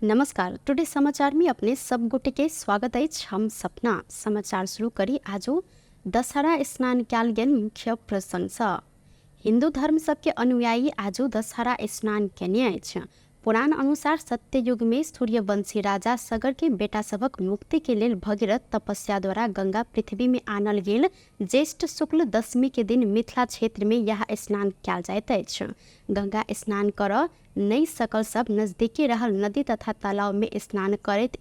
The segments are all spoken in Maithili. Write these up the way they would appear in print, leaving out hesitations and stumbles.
नमस्कार, टुडे समाचार में अपने सब गोटे के स्वागत अछि। हम सपना समाचार शुरू करी आजो दशहरा स्नान कयल गेल मुख्य प्रसंगसँ। हिन्दू धर्म सबके अनुयायी आजो दशहरा स्नान केने अछि। पुराण अनुसार सत्ययुग में सूर्यवंशी राजा सगर के बेटा सभक मुक्ति के लेल भगीरथ तपस्या द्वारा गंगा पृथ्वी में आनल गेल ज्येष्ठ शुक्ल दशमी के दिन मिथिला क्षेत्र में यह स्नान कयल जाइत अछि। गंगा स्नान करऽ नहि सकल सब नजदीकी रहल नदी तथा तालाब में स्नान करैत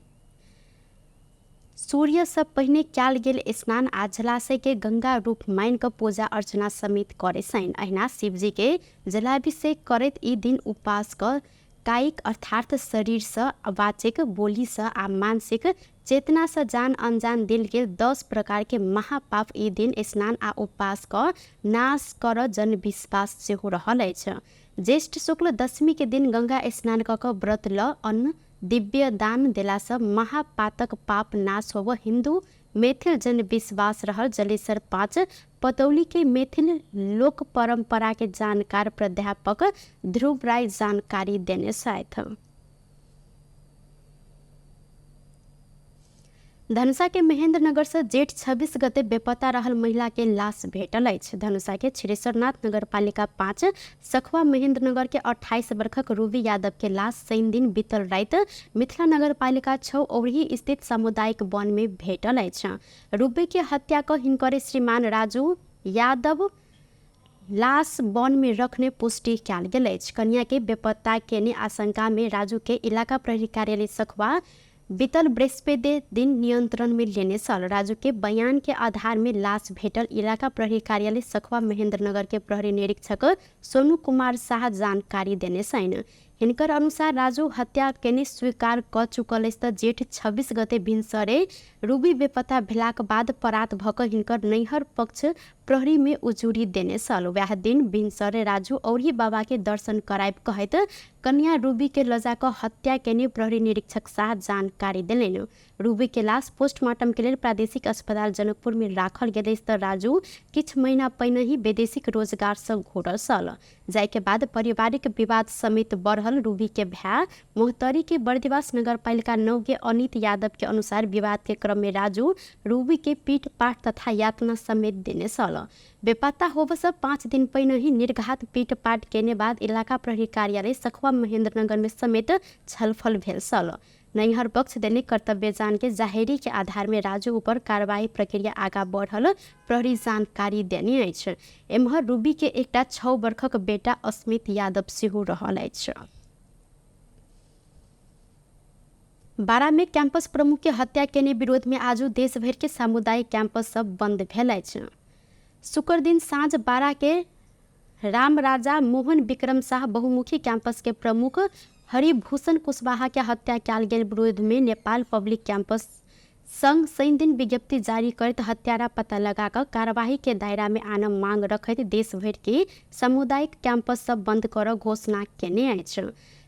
सूर्यसँ पहिने कयल गेल स्नान आ जलाशयके गंगा रूप मानि कऽ पूजा अर्चना समेत करै छनि। अहिना शिवजीके जलाभिषेक करैत ई दिन उपवास कऽ कायिक अर्थात शरीरसँ, वाचिक बोलीसँ आ मानसिक चेतनासँ जान अनजान देल गेल 10 प्रकारके महापाप ई दिन स्नान आ उपवास कऽ नाश करऽ जनविश्वास सेहो रहल अछि। ज्येष्ठ शुक्ल दशमीके दिन गंगा स्नान कऽ कऽ व्रत लऽ अन्न दिव्य दान देलासँ महापातक पाप नाश होब हिन्दू मैथिल जनविश्वास रहल जलेसर 5 पतौलीके मैथिल लोक परम्पराके जानकार प्राध्यापक ध्रुव राय जानकारी देने छथि। धनुषा के महेंद्रनगर से जेठ 26 गते बेपत्ता रहल महिला के लाश भेटल अछि। धनुषा के क्षीरेश्वरनाथ नगरपालिका 5 सखुआ महेंद्रनगर के 28 वर्षक रूबी यादव के लाश शनि दिन बीतल राति मिथिला नगरपालिका 6 औरही स्थित सामुदायिक वन में भेटल अछि। रूबी के हत्या क हिनकरे श्रीमान राजू यादव लाश वन में रखने पुष्टि कयल गेल अछि। कन्या के बेपत्ता केने आशंका में राजू के इलाका प्रहरी कार्यालय सखुआ बीतल बृहस्पति दिन नियंत्रण में लेने छल। राजू के बयान के आधार में लाश भेटल इलाका प्रहरी कार्यालय सखुआ महेंद्रनगर के प्रहरी निरीक्षक सोनू कुमार शाह जानकारी देने छनि। हिनकर अनुसार राजू हत्या केने स्वीकार क चुकल अछि त जेठ 26 गते भिनसरे रूबी बेपत्ता भेलाक बाद परात भ क हिनकर नैहर पक्ष प्रहरी में उजुरी देने छल। वएह दिन भिनसरे राजू औरही बाबा के दर्शन करायब कहैत कन्या रूबी के ल जा क हत्या केने प्रहरी निरीक्षक शाह जानकारी देलनि। रूबी के लाश पोस्टमार्टम के लेल प्रादेशिक अस्पताल जनकपुर में राखल गेल अछि त राजू किछु महीना पहिनहि वैदेशिक रोजगार सँ घुरल छल। जाहि के बाद पारिवारिक विवाद समेत बढ़ल। रूबी के भाय मोहतरी के बर्दिवास नगरपालिका 9 के अनित यादव के अनुसार विवाद के क्रम में राजू रूबी के पीट पाट तथा यातना समेत देने छल। बेपत्ता होबसँ 5 दिन पहिनहि निर्घात पीट पाट केने बाद इलाका प्रहरी कार्यालय सखुआ महेंद्रनगर में समेत छलफल भेल छल। नैहर पक्ष देने कर्तव्य जान के जाहेरी के आधार में राजू ऊपर कार्रवाई प्रक्रिया आगा बढ़ल प्रहरी जानकारी देने अछि। एम्हर रूबी के एकटा 6 वर्षक बेटा अस्मित यादव सेहो रहल अछि। बारा में कैंपस प्रमुख के हत्या केने विरोध में आजू देश भरि के सामुदायिक कैंपस सब बंद भेल अछि। शुक्र दिन साँझ बारा के राम राजा मोहन विक्रम शाह बहुमुखी कैंपस के प्रमुख हरिभूषण कुशवाहा के हत्या कयल गेल विरोध में नेपाल पब्लिक कैंपस संघ शनि दिन विज्ञप्ति जारी करैत हत्यारा पता लगा कऽ कार्यवाही के दायरा में आनब मांग रखैत देश भरि के सामुदायिक कैंपस सब बंद करऽ घोषणा केने अछि।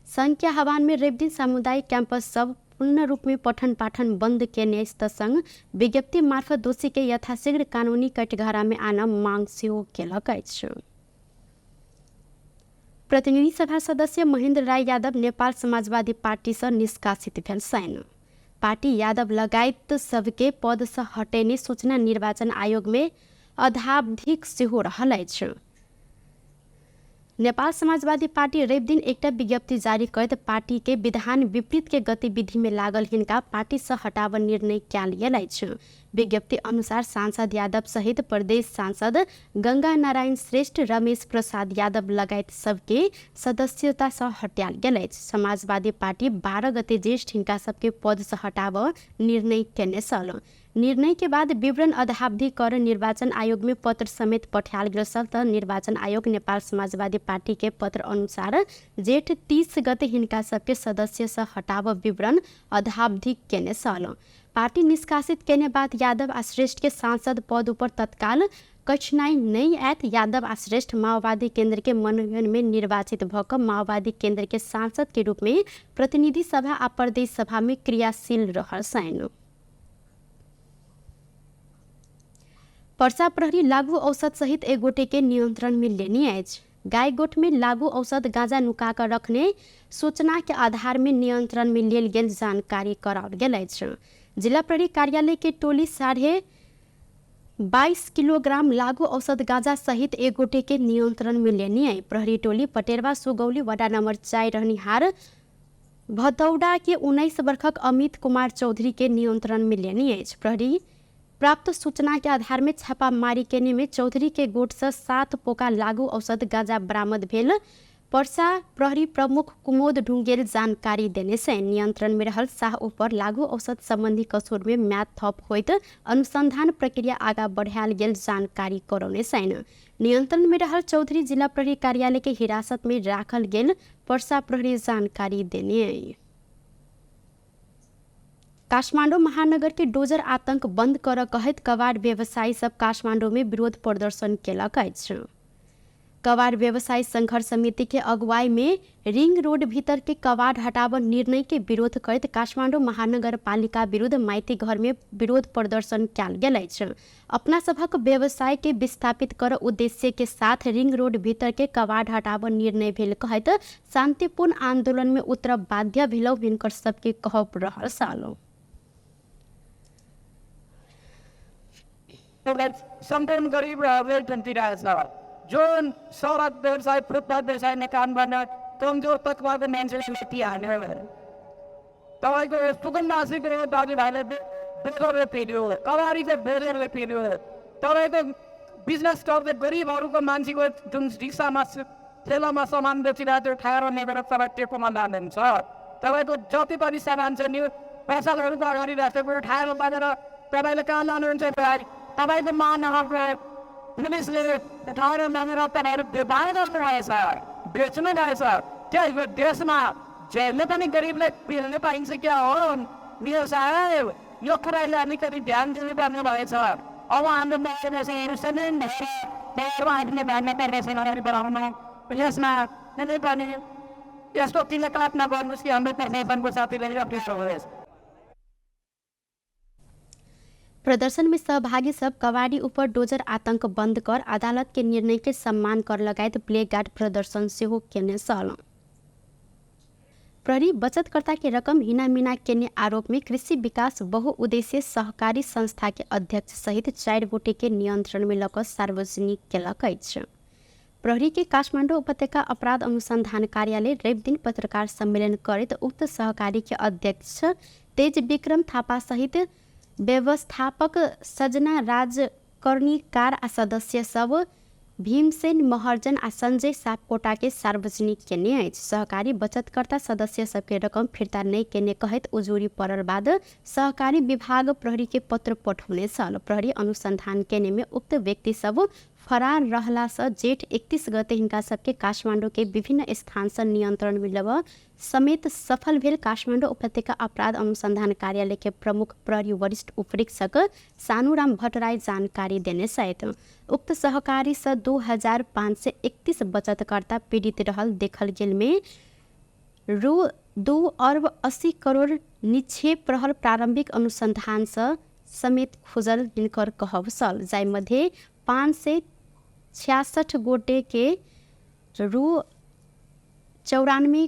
संघ के आह्वान में रवि दिन सामुदायिक कैंपस सब पूर्ण रूप में पठन पाठन बंद केने अछि त संघ विज्ञप्ति मार्फत दोषी के यथाशीघ्र कानूनी कटघरा में आनब मांग सेहो केलक अछि। प्रतिनिधि सभा सदस्य महेंद्र राय यादव नेपाल समाजवादी पार्टी सँ निष्कासित भेल छनि। पार्टी यादव लगायत सबके पद सँ हटेने सूचना निर्वाचन आयोग में अधावधिक सेहो रहल अछि। नेपाल समाजवादी पार्टी रवि दिन एकटा विज्ञप्ति जारी करैत पार्टी के विधान विपरीत के गतिविधि में लागल हिनका पार्टी सँ हटाबऽ निर्णय कयल गेल अछि। विज्ञप्ति अनुसार सांसद यादव सहित प्रदेश सांसद गंगा नारायण श्रेष्ठ, रमेश प्रसाद यादव लगायत सबके सदस्यता सँ हटायल गेल अछि। समाजवादी पार्टी 12 गते ज्येष्ठ हिनका सबके पद सँ हटाबऽ निर्णय केने छल। निर्णय के बाद विवरण अद्यावधि कर निर्वाचन आयोग में पत्र समेत पठायल गेल छल त निर्वाचन आयोग नेपाल समाजवादी पार्टी के पत्र अनुसार जेठ 30 गते हिनका सबके सदस्य सँ हटाबऽ विवरण अद्यावधि केने छल। पार्टी निष्कासित केने बाद यादव आ श्रेष्ठ के सांसद पद ऊपर तत्काल कठिनाई नहि आयत। यादव आ श्रेष्ठ माओवादी केंद्र के मनोनयन में निर्वाचित भ क माओवादी केंद्र के सांसद के रूप में प्रतिनिधि सभा आ प्रदेश सभा में क्रियाशील रहल छनि। पर्सा प्रहरी लागू औषध सहित एक गोटे के नियंत्रण में लेने अछि। गायगोठ में लागू औषध गांजा नुका कर रखने सूचना के आधार में नियंत्रण में लेल गेल जानकारी कराओल गेल अछि। जिला प्रहरी कार्यालय के टोली 22.5 किलोग्राम लागू औषध गांजा सहित एक गोटे के नियंत्रण में लेने आई। प्रहरी टोली पटेरवा सुगौली वडा नंबर 4 रहनिहार भदौड़ा के 19 वर्षक अमित कुमार चौधरी के नियंत्रण में लेने अछि। प्रहरी प्राप्त सूचना के आधार में छापामारी केने में चौधरी के गोट से 7 पोका लागू औषध गांजा बरामद भेल पर्सा प्रहरी प्रमुख कुमोद ढुंगेल जानकारी देने से नियंत्रण में रहल शाह ऊपर लागू औषध संबंधी कसूर में म्याद थप होइत अनुसंधान प्रक्रिया आगा बढ़ायल गेल जानकारी करौने सैन। नियंत्रण में रहल चौधरी जिला प्रहरी कार्यालय के हिरासत में राखल गेल पर्सा प्रहरी जानकारी देने। काठमाडौँ महानगर के डोजर आतंक बंद कर कहैत कबाड़ व्यवसायी सब काठमाडौँ में विरोध प्रदर्शन केलक अछि। कबाड़ व्यवसायी संघर्ष समिति के अगुवाई में रिंग रोड भीतर के कबाड़ हटावन निर्णय के विरोध करैत काठमाडौँ महानगरपालिका विरुद्ध माइती घर में विरोध प्रदर्शन कयल गेल अछि। अपना सभक व्यवसाय के विस्थापित कर उद्देश्य के साथ रिंग रोड भीतर के कबाड़ हटावन निर्णय भेल कहैत शांतिपूर्ण आंदोलन में उतरब बाध्य भेलौ हिनकर सबके कहब रहल सालो। सम्पूर्ण गरिब जुन सडक व्यवसाय फुटपाथ व्यवसायमा काम गर्न कमजोर तत्त्वको मान्छे हानेर तपाईँको सुगन्ध दाजुभाइले बेगरले पिन्यो, कबारीले बेगरले पिन्यो। तपाईँको बिजनेस गर्दै गरिबहरूको मान्छेको जुन रिक्सामा ठेलामा सामान बेचिरहेको थियो खाएर लिएर तपाईँ टेकोमा लानुहुन्छ। तपाईँको जति पनि सामान छ नि पैसाहरू अगाडि राखेको उठाएर लगेर तपाईँले कहाँ लानुहुन्छ? तपाईँको महानगर पुलिसले उठाएर लगेर तपाईँहरू बाहिर रहेछ, बेच्नु रहेछ। त्यो देशमा जेलले पनि गरिबले पिल्नु पाइन्छ क्या हो? मेरो साहेब यो कुरालाई अलिकति ध्यान दिनुपर्ने भएछ। अब हाम्रो यसमा पनि यस्तो तिलकात नगर्नुहोस् कि हाम्रो नेपालको साथीले। प्रदर्शन में सहभागी सब कबाड़ी ऊपर डोजर आतंक बंद कर अदालत के निर्णय के सम्मान कर लगायत प्ले गार्ड प्रदर्शन सेहो केने छल। प्रहरी बचतकर्ता के रकम हिनामिना केने आरोप में कृषि विकास बहुउद्देशीय सहकारी संस्था के अध्यक्ष सहित 4 गोटे के नियंत्रण में लक सार्वजनिक केलक अछि। प्रहरी के काठमाडौँ उपत्यका अपराध अनुसंधान कार्यालय रवि दिन पत्रकार सम्मेलन करैत उक्त सहकारी के अध्यक्ष तेज विक्रम थापा सहित व्यवस्थापक सजना राज कर्णिकार आ सदस्य सब भीमसेन महर्जन आ संजय सापकोटा के सार्वजनिक केने अछि। सहकारी बचतकर्ता सदस्य सबके रकम फिर्ता नहि केने कहैत उजुरी पड़ल बाद सहकारी विभाग प्रहरी के पत्र पठौने छल। प्रहरी अनुसंधान केने में उक्त व्यक्ति सब फरार रहला से जेठ 31 गते हिनका सबके काठमाडौँ के विभिन्न स्थान से नियंत्रण में लेब समेत सफल भेल काठमाडौँ उपत्यका अपराध अनुसंधान कार्यालय के प्रमुख प्रहरी वरिष्ठ उपरीक्षक सानुराम भट्टराई जानकारी देने सहित उक्त सहकारी से 2531 बचतकर्ता पीड़ित रहल देखल गेल में रु 2 अरब 80 करोड़ निक्षेप रहल प्रारंभिक अनुसंधान से समेत खोजल हिनकर कहब छल, जाहि 566 गोटे के रु 94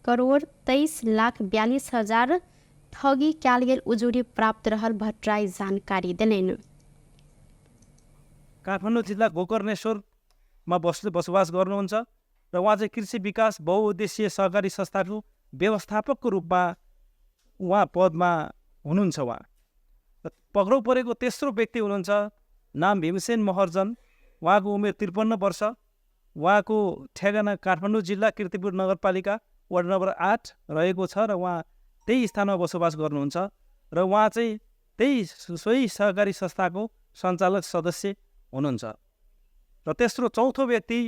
करोड़ 23 लाख 42 हजार ठगी कयल गेल उजुरी प्राप्त रहल भट्टराई जानकारी देलनि। काठमाडौँ जिल्ला गोकर्णेश्वरमा बसोबास गर्नुहुन्छ र उहाँ चाहिँ कृषि विकास बहुउद्देशीय सहकारी संस्थाको व्यवस्थापकको रूपमा उहाँ पदमा हुनुहुन्छ। उहाँ पक्राउ परेको तेस्रो व्यक्ति हुनुहुन्छ, नाम भीमसेन महर्जन, उहाँको उमेर 53 वर्ष, उहाँको ठेगाना काठमाडौँ जिल्ला किर्तिपुर नगरपालिका वार्ड नम्बर 8 रहेको छ र उहाँ त्यही स्थानमा बसोबास गर्नुहुन्छ र उहाँ चाहिँ त्यही सोही सहकारी संस्थाको सञ्चालक सदस्य हुनुहुन्छ। र तेस्रो चौथो व्यक्ति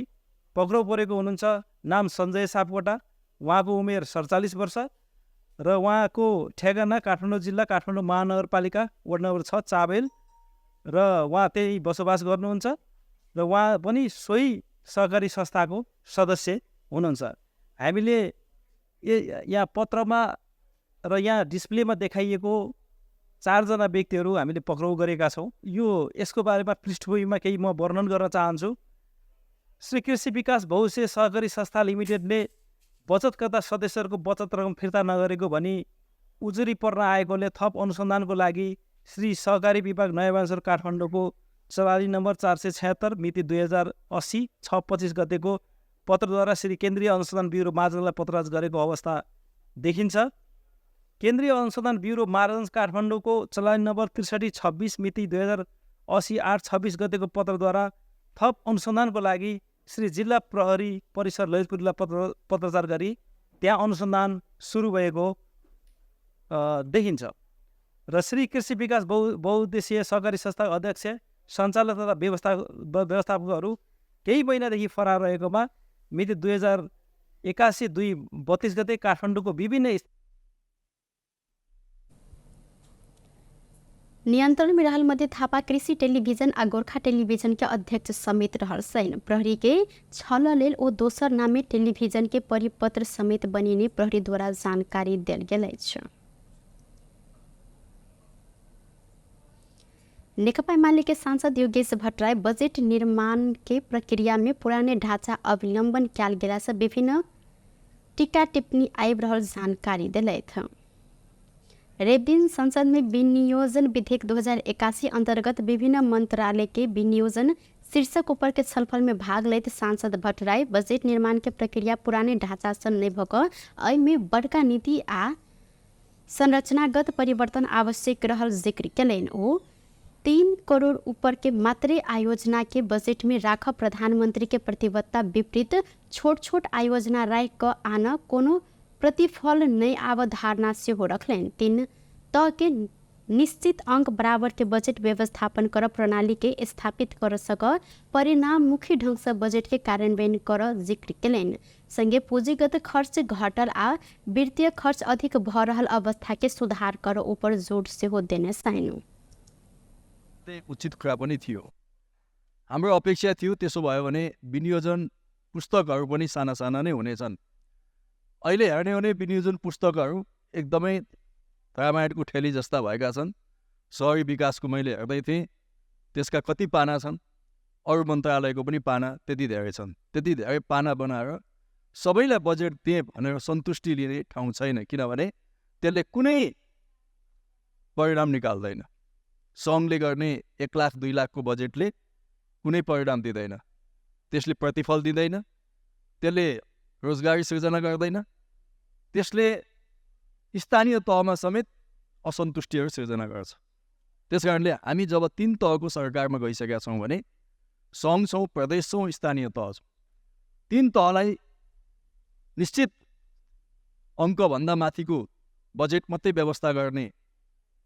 पक्राउ परेको हुनुहुन्छ, नाम सञ्जय सापकोटा, उहाँको उमेर 47 वर्ष र उहाँको ठेगाना काठमाडौँ जिल्ला काठमाडौँ महानगरपालिका वार्ड नम्बर 6 चाबेल र उहाँ त्यही बसोबास गर्नुहुन्छ र उहाँ पनि सोही सहकारी संस्थाको सदस्य हुनुहुन्छ। हामीले यहाँ पत्रमा र यहाँ डिस्प्लेमा देखाइएको 4 जना व्यक्तिहरू हामीले पक्राउ गरेका छौँ। यो यसको बारेमा पृष्ठभूमिमा केही म वर्णन गर्न चाहन्छु। श्री कृषि विकास बहुउद्देशीय सहकारी संस्था लिमिटेडले बचतकर्ता सदस्यहरूको बचत रकम फिर्ता नगरेको भनी उजुरी पर्न आएकोले थप अनुसन्धानको लागि श्री सहकारी विभाग नयाँ बानेश्वर काठमाडौँको चलानी नम्बर 476 मिति 2080 6 25 गतेको पत्रद्वारा श्री केन्द्रीय अनुसन्धान ब्युरो महाजनलाई पत्राचार गरेको अवस्था देखिन्छ। केन्द्रीय अनुसन्धान ब्युरो महाराजगञ्ज काठमाडौँको चलानी नम्बर 63 26 मिति 2080 8 26 गतेको पत्रद्वारा थप अनुसन्धानको लागि श्री जिल्ला प्रहरी परिसर ललितपुरलाई पत्राचार गरी त्यहाँ अनुसन्धान सुरु भएको देखिन्छ। र श्री कृषि विकास बहुउद्देशीय सहकारी संस्था अध्यक्ष, सञ्चालक तथा व्यवस्थापकहरू केही महिनादेखि फरार रहेकोमा मिति 2081 2 32 गते काठमाडौँको विभिन्न नियन्त्रण में रहल मध्ये थापा कृषि टेलीविजन आ गोरखा टेलीविजन के अध्यक्ष समेत रहल सैन। प्रहरी के छल लेल ओ दोसर नामे टेलीविजन के परिपत्र समेत बनेने प्रहरी द्वारा जानकारी देल गेल अछि। नेकपा एमाले के सांसद योगेश भट्टराई बजेट निर्माण के प्रक्रिया में पुराने ढांचा अवलंबन कयल गेला से विभिन्न टीका टिप्पणी आबि रहल जानकारी देलथि। रविदिन संसद में विनियोजन विधेयक 2081 अंतर्गत विभिन्न मंत्रालय के विनियोजन शीर्षक ऊपर के छलफल में भाग लेत सांसद भट्टराई बजेट निर्माण के प्रक्रिया पुराने ढांचा से नहीं भऽ एहिमे बड़का नीति आ संरचनागत परिवर्तन आवश्यक रहल जिक्र केलनि। ओ 3 करोड़ ऊपर के मात्रे आयोजना के बजट में राख प्रधानमंत्री के प्रतिबद्धता विपरीत छोट छोट आयोजना राखि कऽ आन कोनो प्रतिफल नहि आब धारणा सेहो रखलनि। 3 तह के निश्चित अंक बराबर के बजट व्यवस्थापन कर प्रणाली के स्थापित कर सक परिणाममुखी ढंग से बजट के कार्यान्वयन कर जिक्र केलनि। संगे पूंजीगत खर्च घटल आ वित्तीय खर्च अधिक भऽ रहल अवस्था के सुधार कर ऊपर जोड़ सेहो देने छनि। उचित कुरा पनि थियो। हाम्रो अपेक्षा थियो त्यसो भयो भने विनियोजन पुस्तकहरू पनि साना साना नै हुनेछन्। अहिले हेर्ने हो भने विनियोजन पुस्तकहरू एकदमै रामायणको ठेली जस्ता भएका छन्। सहरी विकासको मैले हेर्दै थिएँ, त्यसका कति पाना छन्, अरू मन्त्रालयको पनि पाना त्यति धेरै छन्। त्यति धेरै पाना बनाएर सबैलाई बजेट दिएँ भनेर सन्तुष्टि लिने ठाउँ छैन, किनभने त्यसले कुनै परिणाम निकाल्दैन। सङ्घले गर्ने 1 लाख 2 लाखको बजेटले कुनै परिणाम दिँदैन, त्यसले प्रतिफल दिँदैन, त्यसले रोजगारी सृजना गर्दैन, त्यसले स्थानीय तहमा समेत असन्तुष्टिहरू सृजना गर्छ। त्यस कारणले हामी जब 3 तहको सरकारमा गइसकेका छौँ भने सङ्घ छौँ, प्रदेश छौँ, स्थानीय तह छौँ, 3 तहलाई निश्चित अङ्कभन्दा माथिको बजेट मात्रै व्यवस्था गर्ने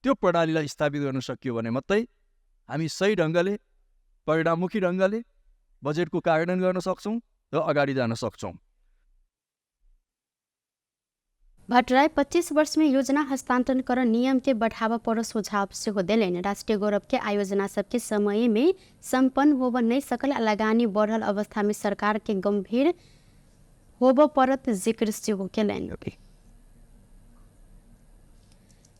त्यो प्रणालीलाई स्थापित गर्न सकियो भने मात्रै हामी सही ढङ्गले परिणाममुखी ढङ्गले बजेटको कार्यान्वयन गर्न सक्छौँ र अगाडि जान सक्छौँ। भट्टराई 25 वर्ष में योजना हस्तांतरण कर नियम के बढ़ावा पर सुझाव सेहो देलनि। राष्ट्रीय गौरव के आयोजना सबके समय में संपन्न होब नहीं सकल आ लगानी बढ़ल अवस्था में सरकार के गंभीर होब परत जिक्र सेहो केलनि।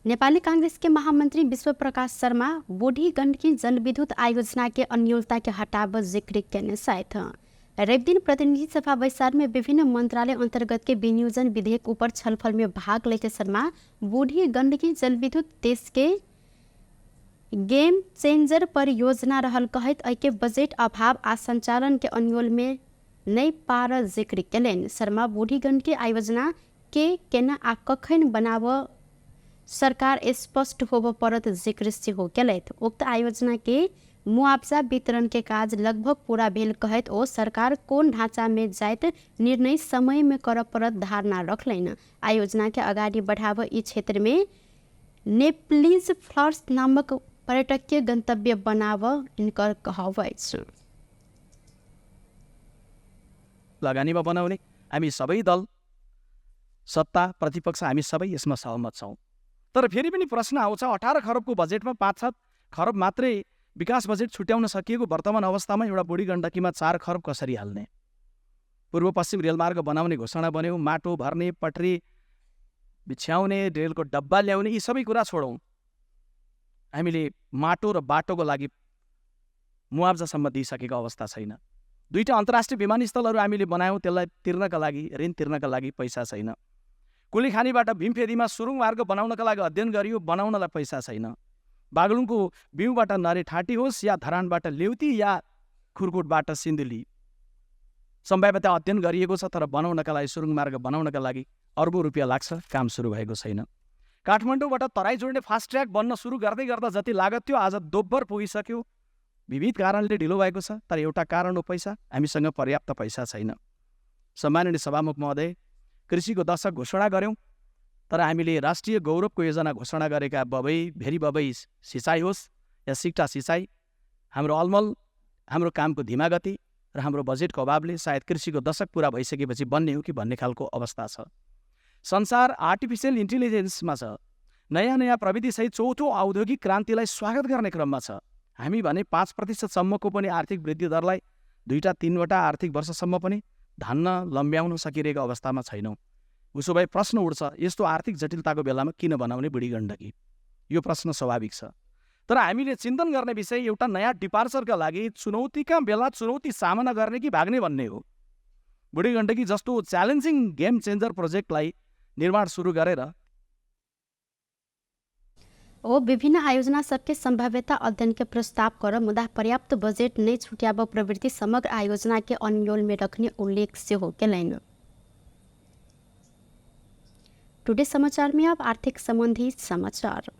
नेपाली कांग्रेस के महामंत्री विश्व प्रकाश शर्मा बूढ़ी गण्डकी जलविद्युत आयोजना के अन्योलता के हटाव जिक्र केने छथि। रविदिन प्रतिनिधि सभा बैसार में विभिन्न मंत्रालय अंतर्गत के विनियोजन विधेयक ऊपर छलफल में भाग लेते शर्मा बूढ़ी गण्डकी जलविद्युत देश के गेम चेंजर परियोजना रहल कहैत एहिके बजट अभाव आ संचालन के अन्योल में नहीं पार जिक्र केलनि। शर्मा बूढ़ी गण्डकी आयोजना के केना आ कखन बनाव सरकार स्पष्ट होब परत जिक्र सेहो केलथि। उक्त आयोजना के मुआवजा वितरण के काज लगभग पूरा भेल कहैत ओ सरकार कोन ढांचा में जाइत निर्णय समय में कर परत धारणा रखलनि। आयोजना के अगाडि बढ़ाव ई क्षेत्र में नेपलिज फ्लर्स नामक पर्यटकीय गंतव्य बनाव इनकर कहब अछि। लगानीमा बनाउने हामी सबै दल सत्ता प्रतिपक्ष हामी सबै यसमा सहमत छौँ। तर फेरि पनि प्रश्न आउँछ, 18 खरबको बजेटमा 5-7 खरब मात्रै विकास बजेट छुट्याउन सकिएको वर्तमान अवस्थामा एउटा बुढी गण्डकीमा 4 खरब कसरी हाल्ने? पूर्व पश्चिम रेलमार्ग बनाउने घोषणा बन्यो, माटो भर्ने, पटरी बिछ्याउने, रेलको डब्बा ल्याउने, यी सबै कुरा छोडौँ, हामीले माटो र बाटोको लागि मुआब्जासम्म दिइसकेको अवस्था छैन। दुईटा अन्तर्राष्ट्रिय विमानस्थलहरू हामीले बनायौँ, त्यसलाई तिर्नका लागि, ऋण तिर्नका लागि पैसा छैन। कुलीखानीबाट भीमफेदीमा सुरुङ मार्ग बनाउनका लागि अध्ययन गरियो, बनाउनलाई पैसा छैन। बागलुङको बिउबाट नरेठाटी होस् या धरानबाट लेउती या खुरकोटबाट सिन्धुली, सम्भाव्यता अध्ययन गरिएको छ, तर बनाउनका लागि, सुरुङ मार्ग बनाउनका लागि अर्बौँ रुपियाँ लाग्छ, काम सुरु भएको छैन। काठमाडौँबाट तराई जोड्ने फास्ट ट्र्याक बन्न सुरु गर्दै गर्दा जति लागत थियो आज दोब्बर पुगिसक्यो। विविध कारणले ढिलो भएको छ, तर एउटा कारण हो पैसा, हामीसँग पर्याप्त पैसा छैन। सम्माननीय सभामुख महोदय, कृषिको दशक घोषणा गऱ्यौँ, तर हामीले राष्ट्रिय गौरवको योजना घोषणा गरेका बबई भेरी बबई सिँचाइ होस् या सिक्टा सिँचाइ, हाम्रो अलमल, हाम्रो कामको धीमा गति र हाम्रो बजेटको अभावले सायद कृषिको दशक पुरा भइसकेपछि बन्ने हो कि भन्ने खालको अवस्था छ। संसार आर्टिफिसियल इन्टेलिजेन्समा छ, नयाँ नयाँ प्रविधिसहित चौथो औद्योगिक क्रान्तिलाई स्वागत गर्ने क्रममा छ। हामी भने 5% पनि आर्थिक वृद्धि दरलाई 2-3 आर्थिक वर्षसम्म पनि धान्न लम्ब्याउन सकिरहेको अवस्थामा छैनौँ। उसो भए प्रश्न उठ्छ, यस्तो आर्थिक जटिलताको बेलामा किन बनाउने बुढी गण्डकी? यो प्रश्न स्वाभाविक छ। तर हामीले चिन्तन गर्ने विषय एउटा नयाँ डिपार्चरका लागि चुनौतीका बेला चुनौती सामना गर्ने कि भाग्ने भन्ने हो। बुढी गण्डकी जस्तो च्यालेन्जिङ गेम चेन्जर प्रोजेक्टलाई निर्माण सुरु गरेर ओ विभिन्न आयोजना सबके संभाव्यता अध्ययन के प्रस्ताव कर मुदा पर्याप्त बजेट नहीं छुट्याब प्रवृत्ति समग्र आयोजना के अन्योल में रखने उल्लेख सेहो केलनि। टुडे समाचार में अब आर्थिक संबंधी समाचार।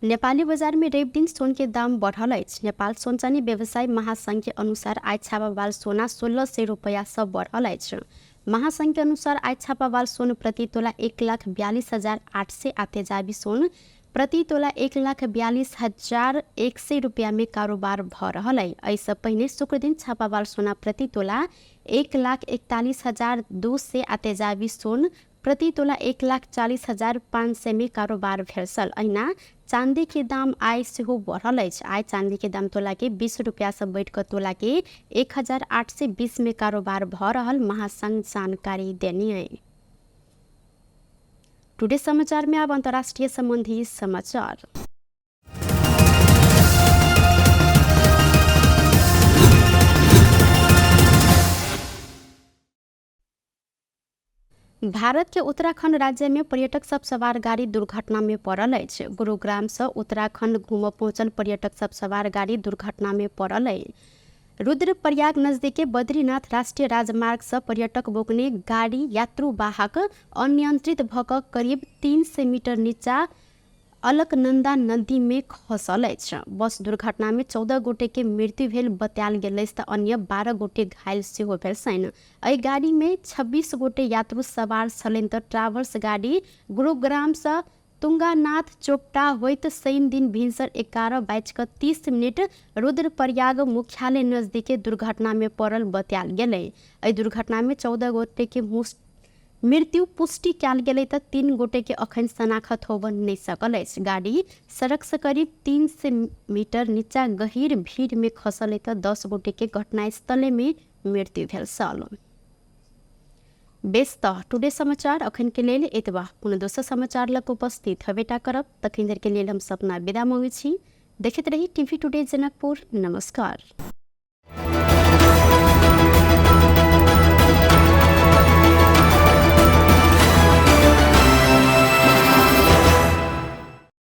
नेपाली बजार में रवि दिन सोन के दाम बढ़ल अछि। नेपाल सोनचानी व्यवसाय महासंघ के अनुसार आइ छापावाल सोना 1600 रुपैया से बढ़ल अछि। महासंघ के अनुसार आइ छापावाल सोन प्रति तोला 1,42,800 आ तेजाबी सोन प्रति तोला 1,42,100 रुपैया में कारोबार भ रहल अछि। एहिसँ पहिने शुक्र दिन छापावाल सोना प्रति तोला 1,41,200 आ तेजाबी सोन प्रति तोला 1,40,500 में कारोबार भेल छल। अहिना चांदी के दाम आइ सेहो बढ़ल अछि। आइ चांदी के दाम तोला के 20 रुपया से बढ़ि कऽ तोला के 1,820 में कारोबार भ रहल महासंघ जानकारी देने अछि। टुडे समाचार में अब अंतर्राष्ट्रीय संबंधी समाचार। भारत के उत्तराखंड राज्य में पर्यटक सब सवार गाड़ी दुर्घटना में पड़ल अछि। गुरुग्राम से उत्तराखंड घूमऽ पहुंचल पर्यटक सब सवार गाड़ी दुर्घटना में पड़ल अछि। रुद्रप्रयाग नजदीके बद्रीनाथ राष्ट्रीय राजमार्ग से पर्यटक बोकने गाड़ी यात्रु वाहक अनियंत्रित भऽ कऽ करीब 300 मीटर नीचा अलकनंदा नदी में खसल अछि। बस दुर्घटना में 14 गोटे के मृत्यु भेल बतायल गेल अछि तऽ अन्य 12 गोटे घायल सेहो भेल छनि। एहि गाड़ी में 26 गोटे यात्रु सवार छलनि तऽ ट्रावल्स गाड़ी गुरुग्राम से तुंगानाथ चोपटा होइत शनि दिन भिनसर 11:30 रुद्रप्रयाग मुख्यालय नजदीके दुर्घटना में पड़ल बतायल गेलै। एहि दुर्घटना में 14 गोटे के मृत्यु पुष्टि कयल गेलै तऽ 3 गोटे के अखन शनाखत होबऽ नहि सकल अछि। गाड़ी सड़क से करीब 300 मीटर नीचा गहीर भीड़ में खसल तऽ 10 गोटे के घटनास्थले में मृत्यु भेल छल। बेस तऽ टुडे समाचार अखन के लेल एतबा। कोनो दोसर समाचार लग उपस्थित हेबेटा करब, तखन धरि के लेल हम सपना विदा मांगै छी। देखैत रही टीवी टुडे जनकपुर। नमस्कार।